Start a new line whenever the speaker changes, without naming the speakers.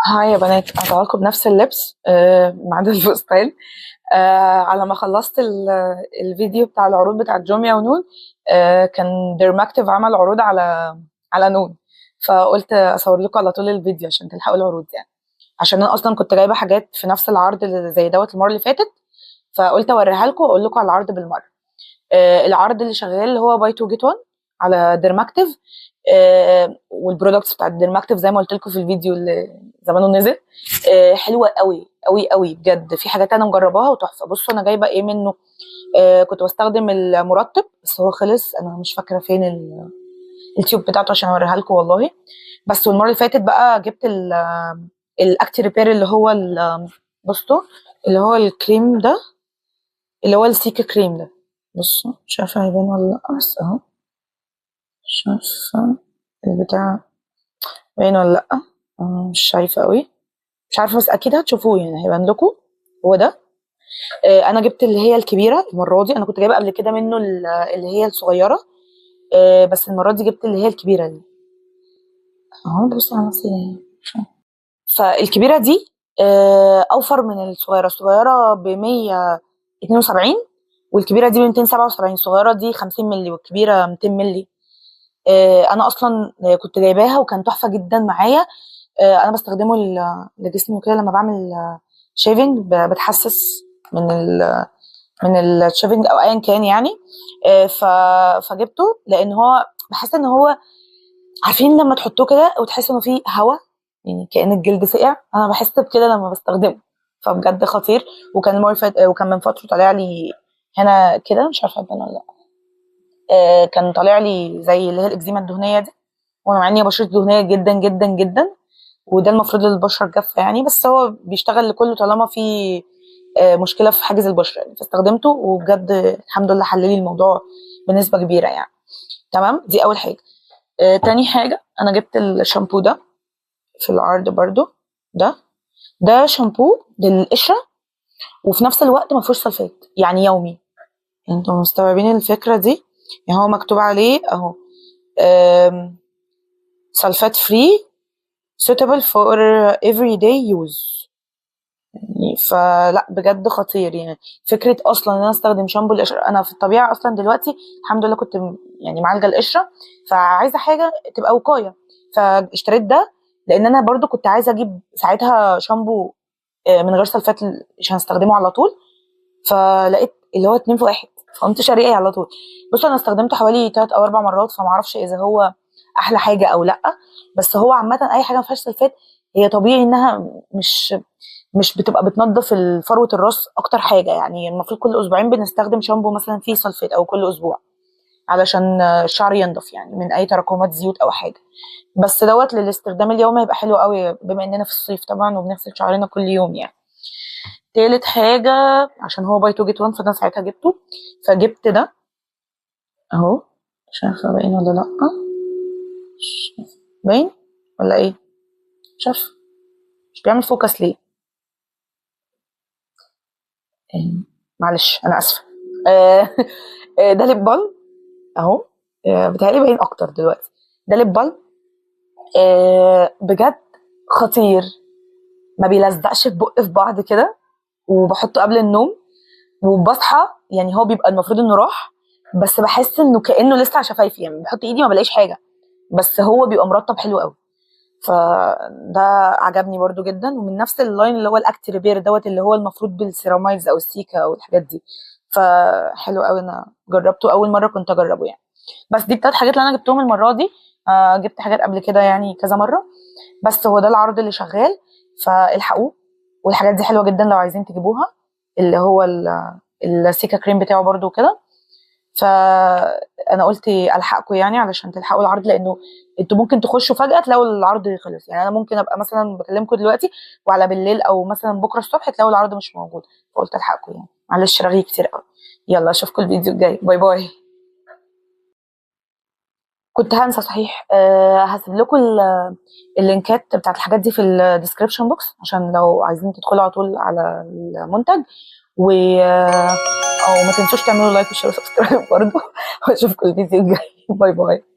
Hi يا بنات، هطلع لكم بنفس اللبس ما عدا الفستان. على ما خلصت الفيديو بتاع العروض بتاعت جوميا ونون، كان ديرماكتيف عمل عروض على نون، فقلت اصور لكم على طول الفيديو عشان تلحقوا العروض يعني، عشان انا اصلا كنت جايبه حاجات في نفس العرض اللي زي دوت المرة اللي فاتت، فقلت اوريها لكم واقول لكم على العرض بالمرة. العرض اللي شغال اللي هو buy 2 get 1 على ديرماكتيف، وال products بتاعت ديرماكتيف زي ما قلت لكم في الفيديو اللي زمانه نزل، حلوة قوي قوي قوي بجد. في حاجات انا مجرباها وتحفه. بصوا انا جايبه ايه منه. كنت بستخدم المرطب بس هو خلص، انا مش فاكره فين ال tube بتاعته عشان اوريها لكم والله. بس والمرة اللي فاتت بقى جبت ال Acti Repair اللي هو بصوا اللي هو الكريم ده، اللي هو ال cica cream ده. بصوا مش عارفه هيبان ولا لا، بس اهو مش عارفه البتاع باين ولا لا، مش شايفه قوي، مش عارفه، بس اكيد هتشوفوه يعني هيبان لكم. هو ده. انا جبت اللي هي الكبيرة المرة دي، انا كنت جايبه قبل كده منه اللي هي الصغيرة، بس المرة دي جبت اللي هي الكبيرة دي اهو. بصوا على نفسي. فالكبيره دي اوفر من الصغيرة. الصغيرة ب 172 والكبيرة دي ب 277. الصغيرة دي 50 مللي والكبيرة 200 مللي. انا اصلا كنت جايباها وكان تحفة جدا معايا. انا بستخدمه لجسمي وكده، لما بعمل shaving بتحسس من ال shaving او ايا كان يعني. فجبته لان هو بحس ان هو، عارفين لما تحطوه كده وتحس انه فيه هوا، يعني كأن الجلد سقع، انا بحس بكده لما بستخدمه، فبجد خطير. وكان المرة اللي فاتت، وكان من فترة طالع لي هنا كده، مش عارفه ابان ولا لا، كان طالع لي زي اللي هي الاكزيما الدهنية دي، وانا مع اني بشرتي دهنية جدا جدا جدا، وده المفروض للبشره الجافه يعني، بس هو بيشتغل لكله طالما في مشكلة في حاجز البشرة يعني. فاستخدمته وبجد الحمد لله حل لي الموضوع بنسبة كبيرة يعني. تمام، دي اول حاجة. تاني حاجة انا جبت الشامبو ده في العرض برضو. ده شامبو للقشره، وفي نفس الوقت ما فيهوش سلفات، يعني يومي. انتوا مستوعبين الفكرة دي؟ يعني هو مكتوب عليه اهو sulfate free suitable for everyday use يعني. فلا بجد خطير يعني. فكرة اصلا ان انا استخدم شامبو القشرة، انا في الطبيعة اصلا دلوقتي الحمد لله كنت يعني معالجة القشرة، فعايزه حاجة تبقى وقاية، فاشتريت ده لان انا برضو كنت عايزه اجيب ساعتها شامبو من غير سلفات عشان استخدمه على طول، فلقيت اللي هو 2 في 1، فقمت شاريه على طول. بصوا انا استخدمته حوالي 3 او 4 مرات، فما اعرفش اذا هو احلى حاجة او لا، بس هو عامة اي حاجة ما فيهاش سلفات هي طبيعي انها مش بتبقى بتنظف فروه الراس اكتر حاجة يعني. المفروض كل اسبوعين بنستخدم شامبو مثلا فيه سلفات، او كل اسبوع، علشان الشعر ينضف يعني من اي تراكمات زيوت او حاجة. بس دوت للاستخدام اليومي هيبقى حلو قوي، بما اننا في الصيف طبعا وبنغسل شعرنا كل يوم يعني. تالت حاجة عشان هو buy 2 get 1، فانا ساعتها جبته، فجبت ده اهو. مش عارفه باين ولا لا، باين ولا ايه؟ مش عارفه، مش بيعمل focus ليه؟ معلش انا اسفه. ده lip balm اهو، بيتهيألي باين اكتر دلوقتي. ده lip balm، بجد خطير، ما بيلزقش في بق في بعض كده، وبحطه قبل النوم وبصحى يعني هو بيبقى المفروض انه راح، بس بحس انه كانه لسه على شفايفي يعني، بحط ايدي ما بلاقيش حاجة، بس هو بيبقى مرطب حلو قوي. فده عجبني برضو جدا. ومن نفس ال line اللي هو ال Acti Repair دوت، اللي هو المفروض بال ceramides او ال cica او الحاجات دي، فحلو قوي. انا جربته اول مرة كنت اجربه يعني. بس دي التلات حاجات اللي انا جبتهم المرة دي. جبت حاجات قبل كده يعني كذا مرة، بس هو ده العرض اللي شغال، فالحقوه. والحاجات دي حلوة جدا لو عايزين تجيبوها، اللي هو ال cica cream بتاعه برضو كده. فانا قلت الحقكم يعني علشان تلحقوا العرض، لانه انتوا ممكن تخشوا فجاة تلاقوا العرض خلص. يعني انا ممكن ابقى مثلا بكلمكم دلوقتي وعلى بالليل او مثلا بكره الصبح تلاقوا العرض مش موجود، فقلت الحقكم يعني. معلش رغي كتير قوي. يلا اشوفكم الفيديو الجاي، bye bye. كنت هنسى صحيح، هسيب لكم اللينكات بتاعت الحاجات دي في ال description box عشان لو عايزين تدخلوا على طول على المنتج. او ما تنسوش تعملوا like و share و subscribe برضه، واشوفكم الفيديو الجاي. bye bye.